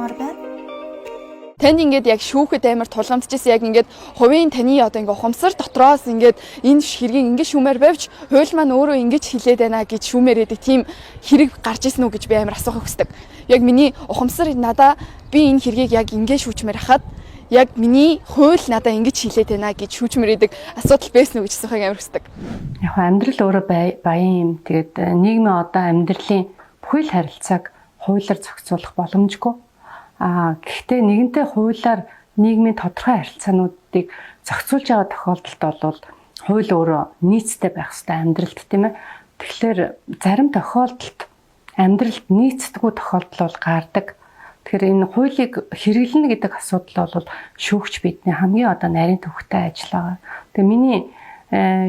ямар байна? Танд ингээд яг шүүхэд амар тулгамдчихсэн, яг ингээд хувийн таны одоо ингээд ухамсар дотроос ингээд энэ хэргийг ингээд шүүмээр байвч хууль маань өөрөө ингэж хилээд байна гэж шүүмээр байдаг тийм хэрэг гарч исэн үү гэж би амар асуухыг хүсдэг. Яг миний ухамсар надаа би энэ хэргийг яг ингээд шүүчмээр хахад яг миний хууль надаа ингэж хилээд байна гэж шүүчмээр байдаг асуудал байсан уу гэж асуухыг амар хүсдэг. Яг амьдрал өөрөө баян юм. Тэгээд нийгмийн одоо амьдралын бүхий л харилцааг хуулиар зохицуулах боломжгүй. Гэхдээ нэгэнтээ хуулиар нийгмийн тодорхой харилцаануудыг зохицуулж байгаа тохиолдолд бол хууль өөрөө нийцтэй байх ёстой амьдралд, тийм ээ. Тэгэхээр зарим тохиолдолд амьдралд нийцдэггүй тохиолдол бол гардаг. Тэгэхээр энэ хуулийг хэрэглэнэ гэдэг асуудал бол шүүгч бидний хамгийн одоо нарийн төвхтэй ажил байгаа. Тэгээ миний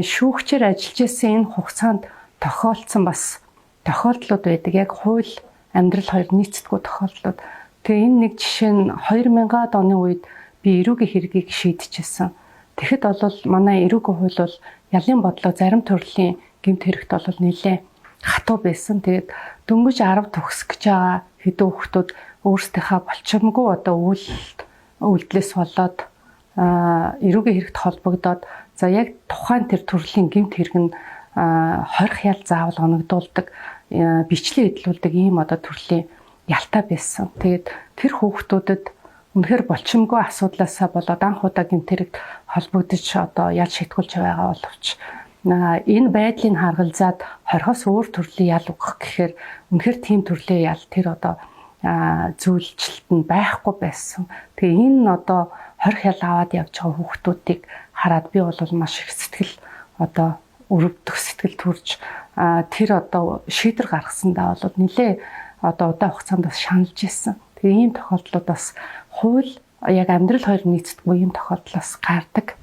шүүгчээр ажиллаж исэн энэ хугацаанд тохиолдсон бас тохиолдлууд байдаг. Яг хууль, амьдрал хоёр нийцдэггүй тохиолдлууд. Тэгээ энэ нэг жишээ нь 2000-аад оны үед би эрүүгийн хэргийг шийдчихсэн. Тэгэхэд бол манай эрүүгийн хууль бол ялын бодлого зарим төрлийн гэмт хэрэгт бол нэлээд хатуу байсан. Тэгээд дөнгөж 10 төгсөх гэж байгаа хэдэн хүүхдүүд өөрсдийнхөө болчмгүй одоо үйлдэлээс болоод эрүүгийн хэрэгт холбогдоод, за яг тухайн тэр төрлийн гэмт хэрэг нь хорих ял заавал оногдуулдаг, бичлэн эдлүүлдэг ийм одоо төрлийн ялтай байсан. Тэгээд тэр хүүхдүүдэд үнэхээр болчмгүй асуудлаасаа болоод анх удаа гэмт хэрэгт холбогдож одоо ял шийтгүүлж байгаа боловч энэ байдлыг харгалзаад хорихоос өөр төрлийн ял өгөх гэхээр үнэхээр тийм төрлийн ял тэр одоо зүйлчлэлт нь байхгүй байсан. Тэгээ энэ нь одоо хорих ял аваад явж байгаа хүүхдүүдийг хараад би бол маш их сэтгэл одоо өрөвдөх сэтгэл төрж, тэр одоо шийдвэр гаргасандаа бол нэлээ одоо удаан хугацаанд бас шаналж исэн. Тэгээ ийм тохиолдлууд бас хууль яг амьдрал хоёр нийцдэггүй ийм тохиолдол бас гардаг.